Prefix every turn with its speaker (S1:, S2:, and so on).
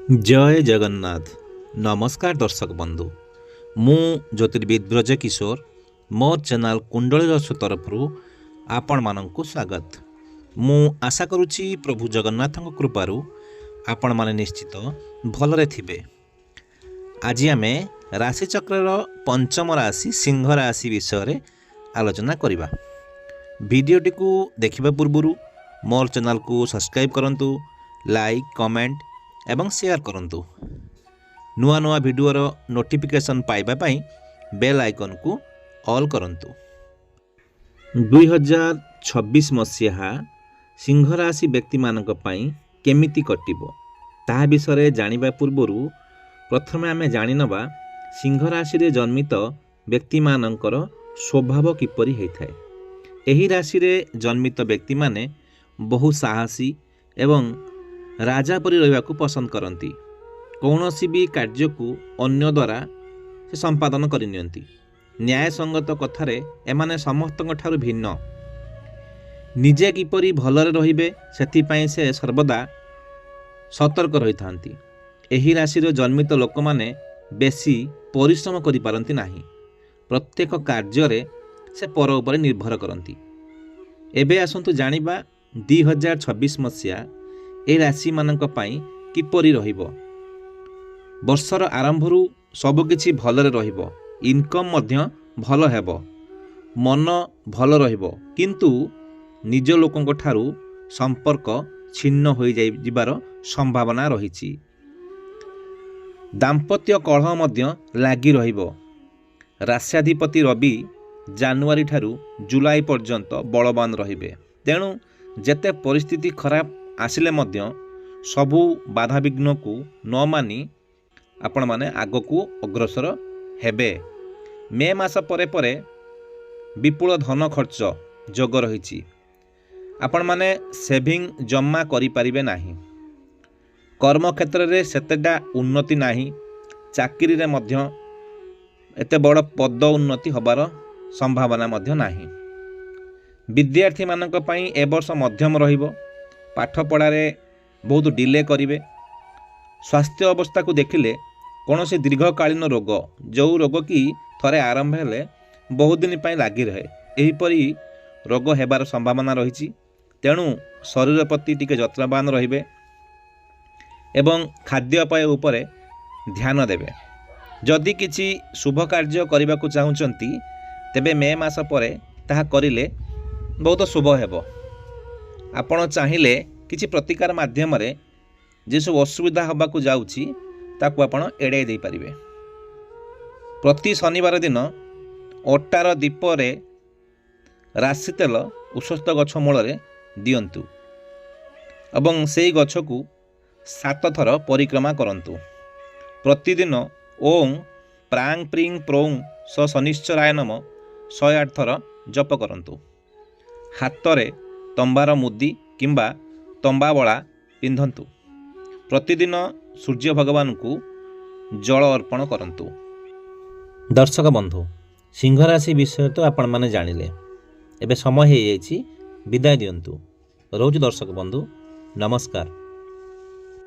S1: ଜୟ ଜଗନ୍ନାଥ। ନମସ୍କାର ଦର୍ଶକ ବନ୍ଧୁ, ମୁଁ ଜ୍ୟୋତିର୍ବିଦ ବ୍ରଜ କିଶୋର। ମୋ ଚ୍ୟାନେଲ୍ କୁଣ୍ଡଳୀ ରହସ୍ୟ ତରଫରୁ ଆପଣମାନଙ୍କୁ ସ୍ୱାଗତ। ମୁଁ ଆଶା କରୁଛି, ପ୍ରଭୁ ଜଗନ୍ନାଥଙ୍କ କୃପାରୁ ଆପଣମାନେ ନିଶ୍ଚିତ ଭଲରେ ଥିବେ। ଆଜି ଆମେ ରାଶିଚକ୍ରର ପଞ୍ଚମ ରାଶି ସିଂହ ରାଶି ବିଷୟରେ ଆଲୋଚନା କରିବା। ଭିଡ଼ିଓଟିକୁ ଦେଖିବା ପୂର୍ବରୁ ମୋର ଚ୍ୟାନେଲକୁ ସବସ୍କ୍ରାଇବ୍ କରନ୍ତୁ, ଲାଇକ୍, କମେଣ୍ଟ ଏବଂ ସେୟାର କରନ୍ତୁ। ନୂଆ ନୂଆ ଭିଡ଼ିଓର ନୋଟିଫିକେସନ୍ ପାଇବା ପାଇଁ ବେଲ୍ ଆଇକନ୍କୁ ଅଲ୍ କରନ୍ତୁ। 2026 ମସିହା ସିଂହ ରାଶି ବ୍ୟକ୍ତିମାନଙ୍କ ପାଇଁ କେମିତି କଟିବ, ତାହା ବିଷୟରେ ଜାଣିବା ପୂର୍ବରୁ ପ୍ରଥମେ ଆମେ ଜାଣିନେବା ସିଂହ ରାଶିରେ ଜନ୍ମିତ ବ୍ୟକ୍ତିମାନଙ୍କର ସ୍ୱଭାବ କିପରି ହୋଇଥାଏ। ଏହି ରାଶିରେ ଜନ୍ମିତ ବ୍ୟକ୍ତିମାନେ ବହୁ ସାହସୀ ଏବଂ ରାଜା ପରି ରହିବାକୁ ପସନ୍ଦ କରନ୍ତି। କୌଣସି ବି କାର୍ଯ୍ୟକୁ ଅନ୍ୟ ଦ୍ୱାରା ସେ ସମ୍ପାଦନ କରିନିଅନ୍ତି। ନ୍ୟାୟସଙ୍ଗତ କଥାରେ ଏମାନେ ସମସ୍ତଙ୍କ ଠାରୁ ଭିନ୍ନ। ନିଜେ କିପରି ଭଲରେ ରହିବେ, ସେଥିପାଇଁ ସେ ସର୍ବଦା ସତର୍କ ରହିଥାନ୍ତି। ଏହି ରାଶିର ଜନ୍ମିତ ଲୋକମାନେ ବେଶୀ ପରିଶ୍ରମ କରିପାରନ୍ତି ନାହିଁ। ପ୍ରତ୍ୟେକ କାର୍ଯ୍ୟରେ ସେ ପର ଉପରେ ନିର୍ଭର କରନ୍ତି। ଏବେ ଆସନ୍ତୁ ଜାଣିବା, 2026 ମସିହା ଏ ରାଶିମାନଙ୍କ ପାଇଁ କିପରି ରହିବ। ବର୍ଷର ଆରମ୍ଭରୁ ସବୁକିଛି ଭଲରେ ରହିବ। ଇନକମ୍ ମଧ୍ୟ ଭଲ ହେବ। ମନ ଭଲ ରହିବ, କିନ୍ତୁ ନିଜ ଲୋକଙ୍କ ଠାରୁ ସମ୍ପର୍କ ଛିନ୍ନ ହୋଇଯାଇ ଯିବାର ସମ୍ଭାବନା ରହିଛି। ଦାମ୍ପତ୍ୟ କଳହ ମଧ୍ୟ ଲାଗି ରହିବ। ରାଶ୍ୟାଧିପତି ରବି ଜାନୁଆରୀ ଠାରୁ ଜୁଲାଇ ପର୍ଯ୍ୟନ୍ତ ବଳବାନ ରହିବେ। ତେଣୁ ଯେତେ ପରିସ୍ଥିତି ଖରାପ ଆସିଲେ ମଧ୍ୟ ସବୁ ବାଧାବିଘ୍ନକୁ ନ ମାନି ଆପଣମାନେ ଆଗକୁ ଅଗ୍ରସର ହେବେ। ମେ ମାସ ପରେ ପରେ ବିପୁଳ ଧନ ଖର୍ଚ୍ଚ ଯୋଗ ରହିଛି। ଆପଣମାନେ ସେଭିଂ ଜମା କରିପାରିବେ ନାହିଁ। କର୍ମକ୍ଷେତ୍ରରେ ସେତେଟା ଉନ୍ନତି ନାହିଁ। ଚାକିରିରେ ମଧ୍ୟ ଏତେ ବଡ଼ ପଦ ଉନ୍ନତି ହେବାର ସମ୍ଭାବନା ମଧ୍ୟ ନାହିଁ। ବିଦ୍ୟାର୍ଥୀମାନଙ୍କ ପାଇଁ ଏ ବର୍ଷ ମଧ୍ୟମ ରହିବ। ପାଠପଢ଼ାରେ ବହୁତ ଡିଲେ କରିବେ। ସ୍ୱାସ୍ଥ୍ୟ ଅବସ୍ଥାକୁ ଦେଖିଲେ କୌଣସି ଦୀର୍ଘକାଳୀନ ରୋଗ, ଯେଉଁ ରୋଗ କି ଥରେ ଆରମ୍ଭ ହେଲେ ବହୁତ ଦିନ ପାଇଁ ଲାଗି ରହେ, ଏହିପରି ରୋଗ ହେବାର ସମ୍ଭାବନା ରହିଛି। ତେଣୁ ଶରୀର ପ୍ରତି ଟିକେ ଯତ୍ନବାନ ରହିବେ ଏବଂ ଖାଦ୍ୟପେୟ ଉପରେ ଧ୍ୟାନ ଦେବେ। ଯଦି କିଛି ଶୁଭ କାର୍ଯ୍ୟ କରିବାକୁ ଚାହୁଁଛନ୍ତି, ତେବେ ମେ ମାସ ପରେ ତାହା କରିଲେ ବହୁତ ଶୁଭ ହେବ। ଆପଣ ଚାହିଁଲେ କିଛି ପ୍ରତିକାର ମାଧ୍ୟମରେ ଯେସବୁ ଅସୁବିଧା ହେବାକୁ ଯାଉଛି, ତାକୁ ଆପଣ ଏଡ଼ାଇ ଦେଇପାରିବେ। ପ୍ରତି ଶନିବାର ଦିନ ଅଟାର ଦୀପରେ ରାଶି ତେଲ ଅଶ୍ୱତ୍ଥ ଗଛ ମୂଳରେ ଦିଅନ୍ତୁ ଏବଂ ସେଇ ଗଛକୁ ସାତ ଥର ପରିକ୍ରମା କରନ୍ତୁ। ପ୍ରତିଦିନ ଓଁ ପ୍ରାଂ ପ୍ରିଂ ପ୍ରୌଂ ସ ଶନିଶ୍ଚରାୟ ନମ 108 ଥର ଜପ କରନ୍ତୁ। ହାତରେ ତମ୍ବାର ମୁଦି କିମ୍ବା ତମ୍ବା ବଳା ପିନ୍ଧନ୍ତୁ। ପ୍ରତିଦିନ ସୂର୍ଯ୍ୟ ଭଗବାନଙ୍କୁ ଜଳ ଅର୍ପଣ କରନ୍ତୁ। ଦର୍ଶକ ବନ୍ଧୁ, ସିଂହ ରାଶି ବିଷୟରେ ତ ଆପଣମାନେ ଜାଣିଲେ। ଏବେ ସମୟ ହେଇଯାଇଛି, ବିଦାୟ ଦିଅନ୍ତୁ। ରହୁଛି ଦର୍ଶକ ବନ୍ଧୁ, ନମସ୍କାର।